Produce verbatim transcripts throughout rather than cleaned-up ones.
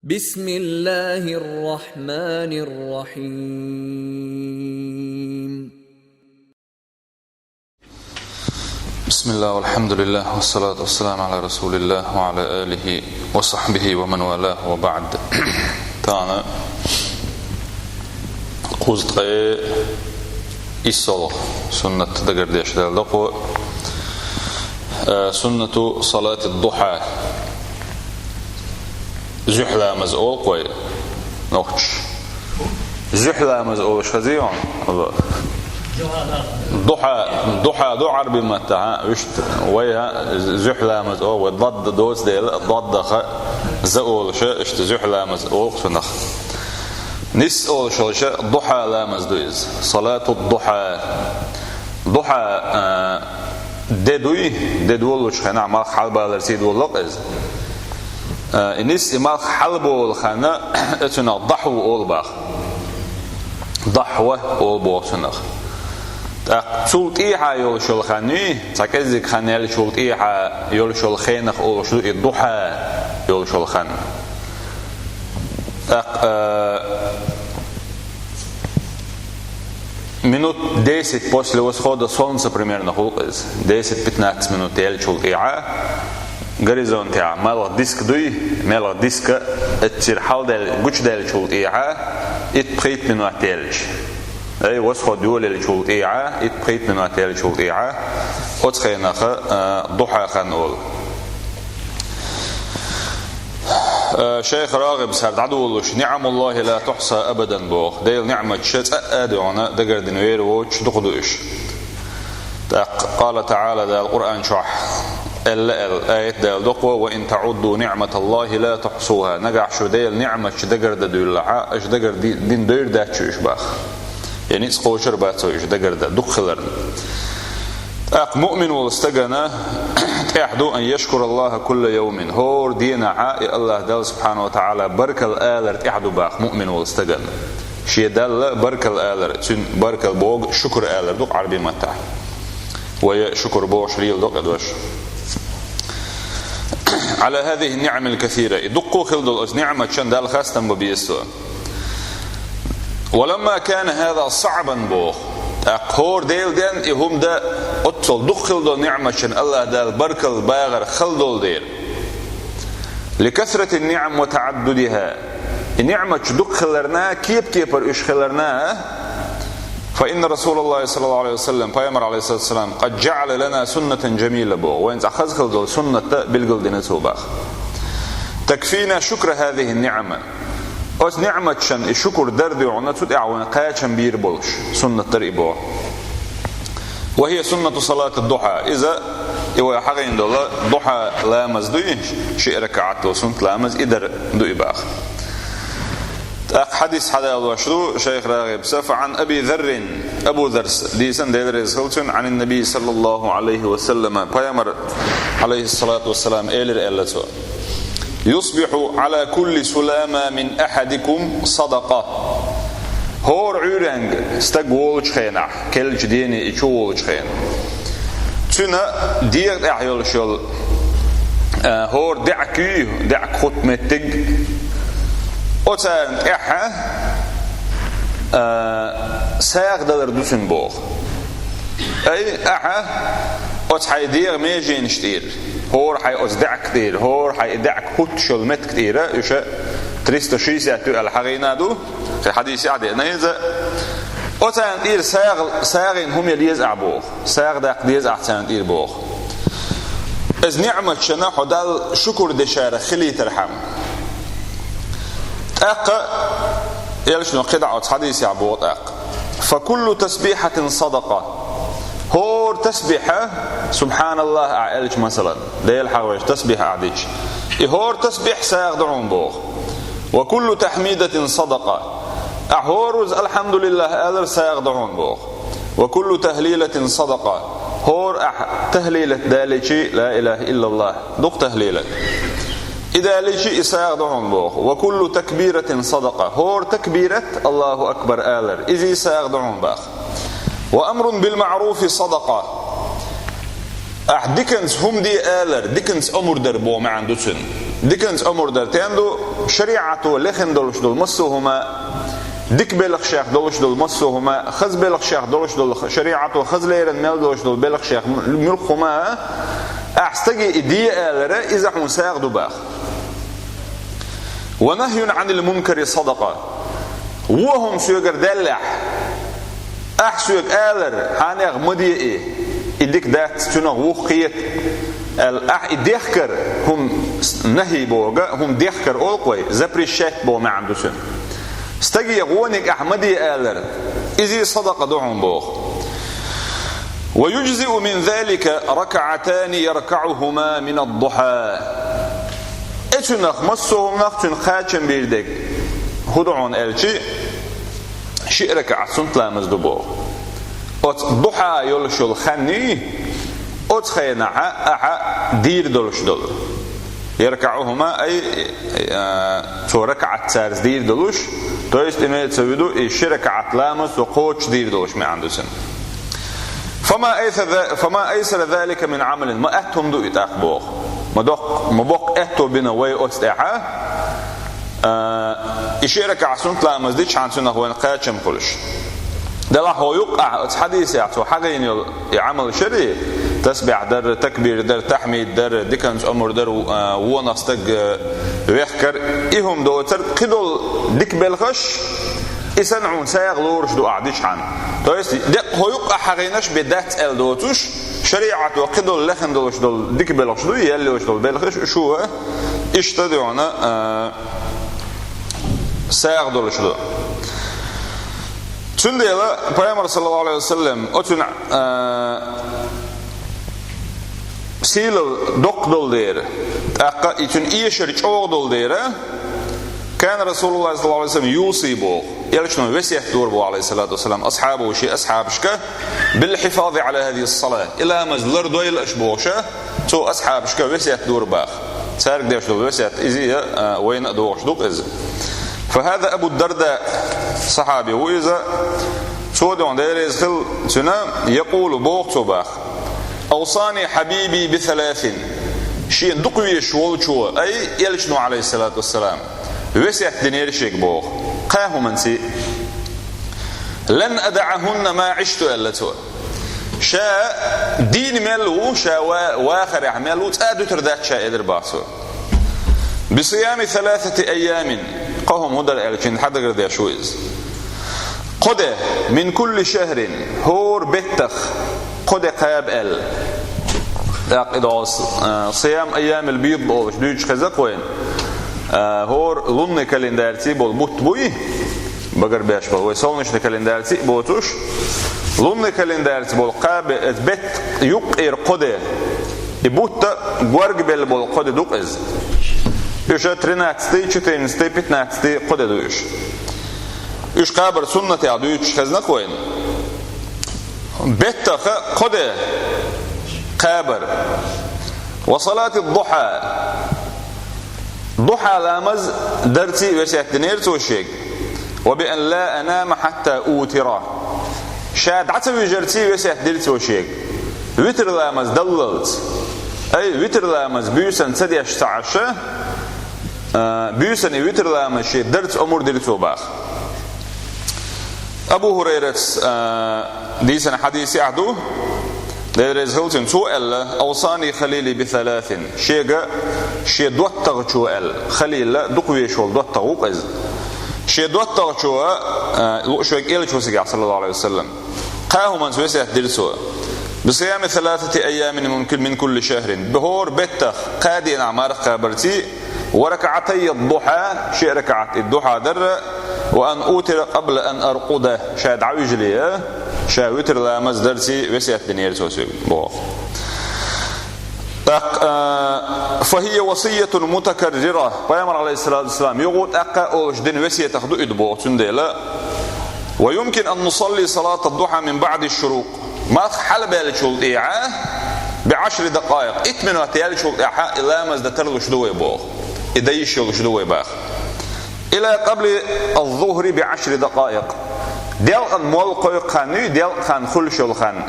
بسم الله الرحمن الرحيم. بسم الله والحمد لله والصلاة والسلام على رسول الله وعلى آله وصحبه ومن والاه وبعد. Тахана кхузткъе иссалгӀа суннат дагардеш дала дакъо. Э, суннату салати духьа. Зуьхьа ламаз олу-кх вай нохчаша. Зуьхьа ламаз олуш хезий хьуна? Духьа, духьа ду Ӏарбий маттахь, вуьшта вай хьа зуьхьа ламаз олу, вай дадда доцу дела, даддаха за олуша, иштта зуьхьа ламаз олу-кх цунах. Нис олуш йолуша духьа ламаз ду иза. Салату духьа. Духьа, а, де дуй, де долучу хенахь малх хьалабалар сий долу-кх иза. А, и нис и малх хьалаболу ханна, цунах дахьу олу баха. Дахьва олу боху цунах. ТӀаккха цул тӀехьа йолуш йолу хан юй, цхьа кӀеззиг хан яьллачул тӀехьа йолуш йолу хенах олуш ду и духьа йолуш йолу хан. ТӀаккха, а, минут десять после восхода солнца примерно хуьлу-кх иза. Десять-пятнадцать минут яьллачул тӀехьа горизонтехь малх диск дуй, малх диска эццира хьалдаьлла, гучудаьллачул тӀехьа итт-пхийтта минот яьлча. Ай, восход йолаеллачул тӀехьа, итт-пхийтта минот яьллачул тӀехьа, оцу хенах, а, духьа хан олу. Э, шайх РагӀиб цара дӀадолуш, «НиӀамуллахӀи ла тухьса абадан», боху. Делан ниӀматаш цкъа а дуьйна дагардина вер воцуш дукха ду уьш. ТӀаккха, къала таӀала, Дала Къуръан чохь аьлла аьлла, аят Дала доккхо: «Ва ин таӀудду ниӀматаллахӀи ла тухьсухӀа». Нагахь шу Делан ниӀматаш дагардан дуьйлахь, аша дагарди-, дина дойр дац шу уьш баха. Я ницкъ кхочур бац вай уьш дагардан, дукха хиларна. ТӀаккха муъмин волу стагана тӀехь ду: «Ан яшкураллахӀа кулла явмин». ХӀора денахьа и АллахӀ Далла субхьанаху ва таӀала баркалла алар тӀехь ду баха муъмин волу стагана. Шен Далла баркалла алар, цуьнан баркалла боху шукр алар ду-кх Ӏарбий маттахь. Вай шукр бохуш леладо-кх и дош. «Ӏала хӀазихӀи ниӀамил касира». И дуккха хила долу оцу ниӀматашна Далла хастам бан беза цо. «Ва ламма кана хӀаза саӀбан», боху. ТӀаккха хӀора Делан денна и хӀума дан, оццул дукха хила долу ниӀматашна АллахӀ Дала баркалла багӀар хала долу дела. «Ли касрати ниӀам ва таӀаддудихӀа». И ниӀматаш дукха хиларна, кеп-кепара уьш хиларна, «Фа инна РасулаллахӀи саллаллахӀу Ӏалайхи ва саллам», пайхамар, Ӏалайхиссалату вассалам, «къад жаӀала лана суннатан жамила», боху. Вайна цхьа хаза хила долу суннат билгалдина цо баха. «Такфина шукра хӀазихӀи ниӀама». Оцу ниӀматашна и шукр дар дуьйна, цу тӀехь вайна кхачам бийр болуш суннат дара и боху. «Ва хӀия суннату салати духьа». Иза и вай хьахийна долу духьа ламаз дуй, шиъ ракаӀат долу суннат ламаз, и дар ду и баха. ТӀаккха хьадис хьадалош ду шайх РагӀиб цо: «Фа Ӏан Аби Заррин», Абу Заррас дийцина, Дела реза хила цунна, «Ӏанин Наби саллаллахӀу Ӏалайхи ва саллама», пайхамар, Ӏалайхиссалату вассалам, элира аьлла цо: «Юсбихьу Ӏала кулли сулама мин ахьадикум садакъа». ХӀора Ӏуьйренга стаг волучу хенахь, керлачу дене и чу волучу хенахь, цуьнан дегӀа тӀехь йолуш йолу, э, хӀора даьӀахк юй, даьӀахк хӀутту меттиг, оцарна тӀехь, э, сагӀа далар ду цуьнан боху. Ай, ахьа оцу хьайн дегӀан меженаш тӀера, хӀора хьайн оцу даьӀахк тӀера, хӀора хьайн и даьӀахк хӀуттуш йолу меттиг тӀера, уьш триста шестьдесят ю аьлла хьахийна ду, кхин хьадисехь а деана иза. Оцарна тӀера сагӀа, сагӀина хӀума яла еза ахь боху, сагӀа даккха деза ахь царна тӀера боху. Иза ниӀматашна хьо Далла шукр дешарах хилийтархьама. ТӀаккха элчано кхидӀа оцу хьадисехь боху тӀаккха: «Фа куллу тасбихьатин садакъа». ХӀора тасбихь, субхьаналлахӀ ахь аьлча, масалан, Дела хьахавеш тасбихь ахь дича, и хӀора тасбихь сагӀа ду хьуна боху. «Ва куллу тахьмидатин садакъа». Ахь хӀора руза «АлхьамдулиллахӀ» алар сагӀа ду хьуна боху. «Ва куллу тахлилатин садакъа». ХӀора ахь тахлилат далийча, «Ла илахӀа иллаллахӀ», дукха тахлилат. И далийча и сагӀа ду хьуна боху. «Ва куллу такбиратин садакъа». ХӀора такбират, «АллахӀу акбар» алар, иза и сагӀа ду хьуна баха. «Ва амрун бил маӀруфи садакъа». Ахь диканца хӀума де алар, диканца омра дар боху маьӀна ду цуьнан. Диканца омра дар тен ду, шариӀато лехна долуш долу массо а хӀума, дика белхашех долуш долу массо а хӀума, хаза белхашех долуш долу, шариӀато хаза леррина мел долуш долу белхашех муьлхха хӀума, ахь стаге и де алара, иза хьуна сагӀа ду баха. «Ва нахьюн Ӏанил мункари садакъа». Вон хӀума соьгара даьллехь, ахь соьга алар, хьанех ма де и, и дика дац, цуьнах вух кхета, аьлла, ахь и дехкар хӀума с-, нахьи боху, хӀума дехкар олу-кх вай, запрещать боху маьӀна ду цуьнан. Стаге вониг ахь ма де алар, иза садакъа ду хьуна боху. «Ва юджзиу мин залика ракаӀатани яркаӀухума минад-духьа». Эцунах, массо а хӀуманах цуьнан кхачам бийр дерг хӀун ду хьуна аьлчи, шиъ ракаӀат суннат ламаз ду боху. Оцу духьа йолуш йолу хан ю, оцу хенахьа ахьа дийр долуш долу. ЯркаӀухума ай, а, цо ракаӀат цаьрца дийр долуш, то есть имеется в виду, и ши ракаӀат ламаз цо кхочуш дийр долуш маьӀна ду цуьнан. «Фама айса-, фама айсара залика мин Ӏамалин», ма аьтту хӀума ду и тӀаккха боху. Ма доккха, ма боккха аьтто бина вай оцу тӀехьа, а, и ши ракаӀат суннат ламаз дичхьана цуьнах вайна кхачам хуьлуш. Делахь хьо юккъахь оцу хьадисехь цо хьагӀийна йолу и Ӏамал шари, тасбихь дар, такбир дар, тахьмид дар, диканца омра дар, а, вонах стаг, а, вехкар, и хӀума доцург, кхидолу дика белхаш, и санна хьуна сагӀа лоруш ду ахь дичхьана. То есть, деккъа хьо юккъахь хьагӀийнаш бен дац аьлла доцуш, шариӀато кхидолу лехна долуш долу дика белхаш ду, яьлла йолуш долу белхаш, шу а иштта дуьхьана, а, сагӀа долуш ду. Цундела Пайхамар, саллаллаху Ӏалайхи ва саллам, оцуьнан, а, сийлалла доккха долу дера, тӀаккха и цуьнан эшар чӀогӀа долу дера, кана Расулуллах, саллаллаху Ӏалайхи ва саллам, юси боху, элчано весет дора боху, Ӏалайхиссалату вассалам, асхьабаху, шен асхьабашка, билхьифази Ӏала хазихи ссала, и ламаз лардойла аша бохуша, цо асхьабашка весет дора баха. Цаьрга деш долу весет иза а, а, вайна а догӀуш ду-кх иза. Фа хаза Абу Дарда, сахьаби ву иза, цо дуьхьа, Дела реза хила цуьнан, якъулу, боху цо баха: «Авсани хьабиби би саласин». Шен дукха везаш волчо, ай, элчано, Ӏалайхиссалату вассалам, весет динера шега боху, кхаа хӀуманций. «Лан адаӀахунна ма Ӏишту», аьлла цо. Ша дийна мел ву, ша ва-, вахарехь мел ву, цкъа а дуьтур дац ша, элира баха цо. «Бисиями саласати айямин». Кхо хӀума хӀун дара аьлча, хьан дагара деш ву иза. Кхо де, «мин кулли шахрин», хӀора беттах кхо де кхаба аьлла. ТӀаккха и долу с-, а, «сиям айямил бийд» бохуш дуьйцуш хеза-кх вайна. А, хӀора лунный календарьций болу бутт буй, багарбеш болу, вай солнечный календарьций а боцуш, лунный календарьца болу кхаба, э, бетт юккъера кхо де, и бутт а горгабелла болу кхо де ду-кх иза. Уьш тринадцатый, четырнадцатый, пятнадцатый кхо де ду уьш. Уьш кхабар суннатехь дуьйцуш хезна-кх вайна. Беттах кхо де кхабар. «Ва салати духьа». Духьа ламаз дарций весет динера цо шега. «Ва би ан ла анама хьатта утира». Ша дӀа ца вижарций весет дира цо шега. Витр ламаз даллалц. Ай, витр ламаз буьйсанна ца деш ца Ӏаш, а, буьйсанна и витр ламаз шен дарца омра дира цо баха. Абу ХӀурайрас, а, дийцина хьадисехь ду, Дела реза хила цунна, цо аьлла: «Авсани халили би саласин». Шега, шен доттагӀчо аьлла. Халил дукха везаш волу доттагӀа ву-кх иза. Шен доттагӀчо, а, лууш верг элча ву цигахь, саллаллаху Ӏалайхи ва саллам. Кхаа хӀуманца весет дира цо. «Бисиями саласати айямин мин кул-, мин кулли шахрин». ХӀора беттах кхаа дийнахь марха кхабарций, «ва ракаӀатайи духьа», ши ракаӀат и духьа дарра, «ва ан утира къабла ан аркъуда», ша дӀавижале, ша витр ламаз дарций весет динера цо соьга, боху. ТӀаккха, а, «фахия васиятун мутакаррира», Пайхамар, Ӏалайхиссалату вассалам, юха тӀаккха олуш дина весетах ду и ду боху, цундела: «Ва юмкин ан нусалли салата духьа мин баъди шурукъ». Марха хьалабаьллачул тӀехьа, би Ӏашри дакъаикъ, итт минот яьллачул тӀаьхьа и ламаз дан тарлуш ду вай боху. И дан йиш йолуш ду вай баха. «Ила къабли аз-зухри би Ӏашри дакъаикъ». Делкъан молла кхойкху хан ю, делкъа хан хуьлуш йолу хан.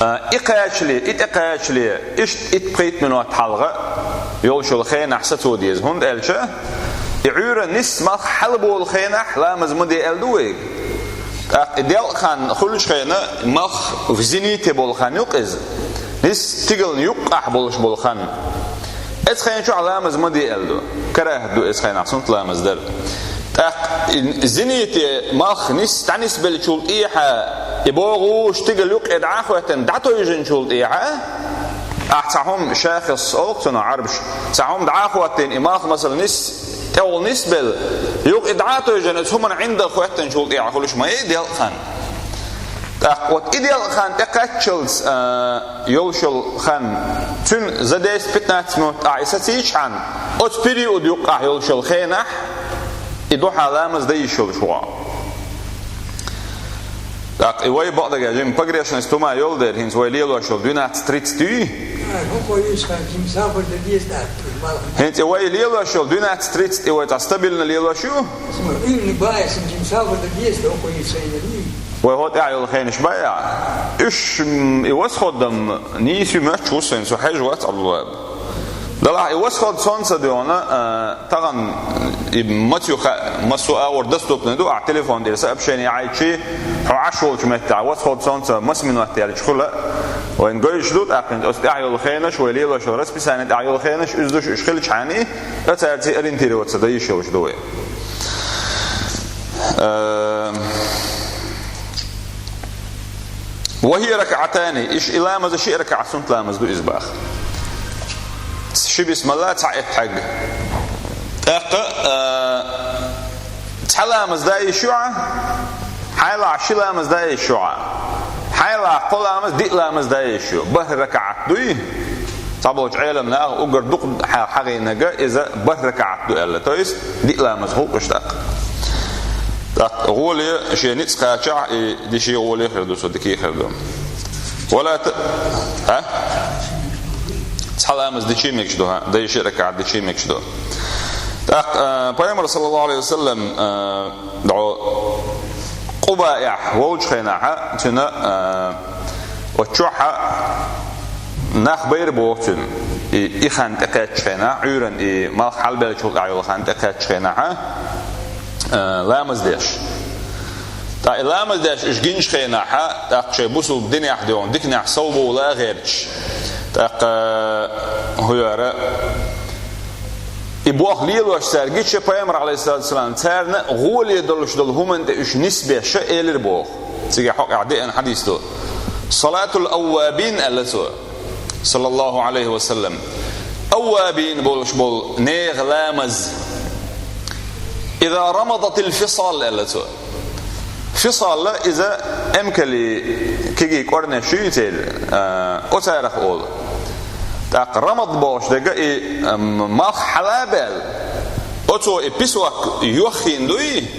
А, и кхачале, и тӀекхачале, иштта итт-пхийтта минот хьалха, йолчу хенахь сацо деза, хӀунда аьлча и Ӏуьйранна нисса малх хьалаболу хенахь ламаз ма де аьлла ду вайга. ТӀаккха и делкъа хан хуьлучу хенахь малх в зените болу хан ю-кх иза. Нисса стигална юккъехь болуш болу хан. Оцу хенахь чохь ламаз ма де аьлла ду. КарахӀат ду оцу хенахь суннат ламаз дар. ТӀаккха и зените малх нисса дӀанисбеллачул тӀаьхьа, и богӀу стигала юккъе дӀа а хӀоьттина дӀатойжинчул тӀаьхьа, ахь цхьа хӀума шахис олу-кх цунах Ӏарбаша, цхьа хӀума дӀа а хӀоттийна, и малх, масала, нисса тӀехула нисбелла, юха и дӀа а тойжина, оцу хӀуманна ӀиндагӀ хӀоьттинчул тӀаьхьа хуьлуш ма ю и делкъа хан. ТӀаккха вот и делкъа хан тӀекхаччалц, а, йолуш йолу хан, цуьнан за десять-пятнадцать минут тӀехь и сацийчхьана, оцу период юккъехь йолуш йолу хенахь и духьа ламаз дан йиш йолуш ву. ТӀаккха и вай бакъдерг а жима погрешность хӀума йолу дела, хӀинца вай лелош йолу двенадцать тридцать юй. А, хӀокхо йиш хан жима сабар дан деза тӀаккха, малх. ХӀинца и вай лелош йолу двенадцать тридцать и вай цхьа стабильно лелош ю. Именно баьсин жима сабар дан деза, хӀокхо йиш хан юй. Вай хӀокху тӀехь йолу хенаш баьхьа. Уьш, м, и восход-м нийса ю моьттуш ву сайна, со хьежа вац, Ӏабдулла. Делахь и восход сонца дуьйна, а, тахана и маца ю хаьа, массо а агӀор доступный ду, ахь телефон тӀера сообщение Ӏайтчи, хьо Ӏаш волчу меттехь, восход сонца маса минот яьлча хуьла, вайна гойтуш ду, тӀаккха оцу тӀехь йолу хенаш, вай лелош йолу расписание тӀехь йолу хенаш, уьш ду уьш хилчхьана, и цаьрца ориентироваться дан йиш йолуш ду вай. Э, «Ва хия ракаӀатани», иштта и ламаз ши ракаӀат суннат ламаз ду иза боху. Ши бисмилла, цхьаъ эттахь. ТӀаккха, а, цхьа ламаз дан йиш ю хьан? Хьалха ши ламаз дан йиш ю хьан? Хьалха кхо ламаз, диъ ламаз дан йиш ю. БархӀ ракаӀат дуй? Цхьаболчу Ӏеламнаха уггар дукха хьа-, хьахийнарг иза бархӀ ракаӀат ду аьлла. То есть, диъ ламаз хуьлу-кх уьш тӀаккха. ТӀаккха гӀоле шен ницкъ кхачахь, и деши гӀоле хир ду, со дика хир ду. Вала т-, а? Цхьа ламаз дичи мегаш ду, хьа? Дай ши ракаӀат дичи мегаш ду. ТӀаккха, а, Пайхамар, саллаллаху Ӏалайхи ва саллам, а, дӀо Къубаехь волчу хенахь, цуьнан, а, оцу чохь нах байра боху цуьнан. И, и хан тӀекхаьччу хенахь, Ӏуьйранна и малх хьалабеллачул тӀаьхьа йолу хан тӀекхаьччу хенахь, а, ламаз деш. ТӀаккха и ламаз деш уьш гинчу хенахь, тӀаккха шайн бусулба динехь дуьйна диканехь совбовла а гӀерташ. ТӀаккха, хӀун яра, и болх лелош цара гича, Пайхамар, Ӏалайхиссалату вассалам, царна гӀоле долуш долу хӀуманна тӀе уьш нисбеш элира боху. Цигахь хьокъехь деана хьадис ду. «Салатул аввабин», аьлла цо, саллаллаху Ӏалайхи ва саллам. Аввабин болуш болу нехан ламаз. «Иза рамадатил фисал», аьлла цо. Фисал иза эмкали кегий кӀорнеш ю церан, а, оцарах олу. ТӀаккха рамад бохуш дерг и, ам, малх хьала а баьлла, оцо и песок йоххийна дуй,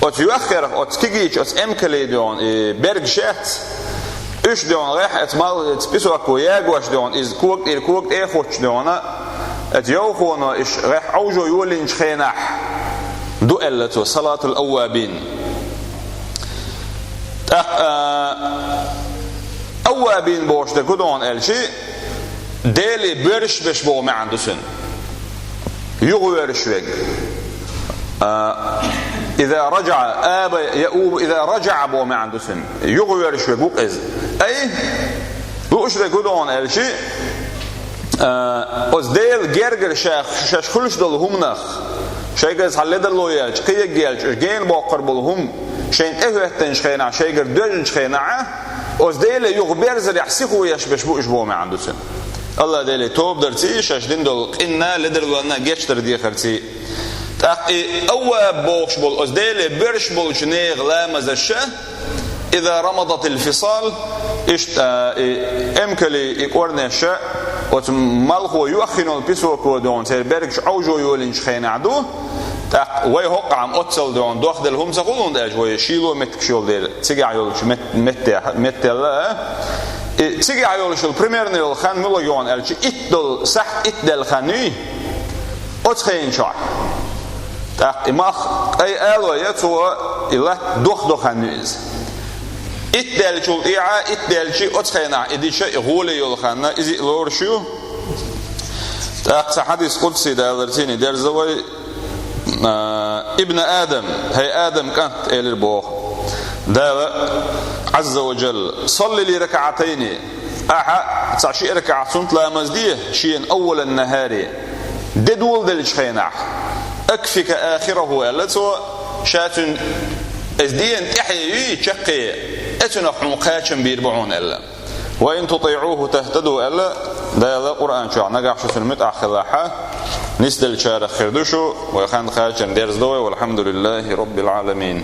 оцу йоххерах, оцу кегийчу, оцу эмкали дуьйна и берг шец, уьш дуьйна гӀехь, оцу мал-, оцу песоко ягош дуьйна, иза кога тӀера кога тӀе а хуттуш дуьйна, оцу йовхоно иш гӀехь Ӏовжо йолийначу хенахь ду аьлла цо, салатул аввабин. ТӀаккха, а, аввабин бохуш дерг хӀун ду аьлча, Деле боьршаш беш боху маьӀна ду цуьнан. Юхавоьршаш верг. А, иза раджаӀа, аба яубу, иза раджаӀа боху маьӀна ду цуьнан. Юхавоьршаш верг ву-кх иза. Ай, лууш дерг хӀун ду аьлча, а, оцу Делан гергара ша-, шаьш хуьлуш долу хӀуманах, шайгара цхьа ледарло яьлча, кхин ерг яьлча, уьш гена боккхур болу хӀума, шайна тӀехӀоьттинчу хенахь, шайгара доьжначу хенахь, оцу Деле юхаберзарехь сихо еш беш бу уьш боху маьӀна ду цуьнан. АллахӀ Деле тоба дарций, шаьш дина долу къинна, ледарлонна гечдар дехарций. ТӀаккха и авваб бохуш болу, оцу Деле боьршаш болчу нехан ламазаш, иза рамадатил фисал, иштта, а, и эмкали, и кӀорнеш, оцу малхо йоххийна йолу песоко дуьйна церан бергаш Ӏовжо йолийначу хенахь ду, тӀаккха вай хӀокхахь-м оццул дуьйна дохделла хӀума ца хуьлу, хӀунда аьлча вай шийло меттигаш йолу дела, цигахь йолчу мет-, метте-, меттел а. И цигахь йолуш йолу примерно йолу хан муьлха ю аьлча, итт долу сахьт итт даьлла хан юй оцу хенан чохь. ТӀаккха и малх къай ало яц, и латта дох-доханна ю иза. Итт даьллачул тӀаьхьа, итт даьлча оцу хенахь и дича, и гӀоле йолу хан, иза а лоруш ю. ТӀаккха цхьа хьадис къудси Далла цӀи дерза вай, а, «Ибн Адам, хӀай Адам кӀант», элира боху Дала Ӏазза ва Жалла, «салли ли ракаӀатайни», ахьа цхьа ши ракаӀат суннат ламаз де шена, «аввалан нахари», де доладеллачу хенахь, «акфика ахираху», аьлла цо, ша цуьнан, иза дена тӀаьхье юй, чаккхе, оцунах хьуна кхачам бийр бу хьуна аьлла. «Ва ин тутиӀуху тахтаду», аьлла Дала Къуръан чохь, нагахь шу цуьнан муьтӀахь хилахь, нисделлачарах хир ду шу. Вай хан кхачарна дерзадо вай. Валхьамдулиллахи Роббил Ӏаламин.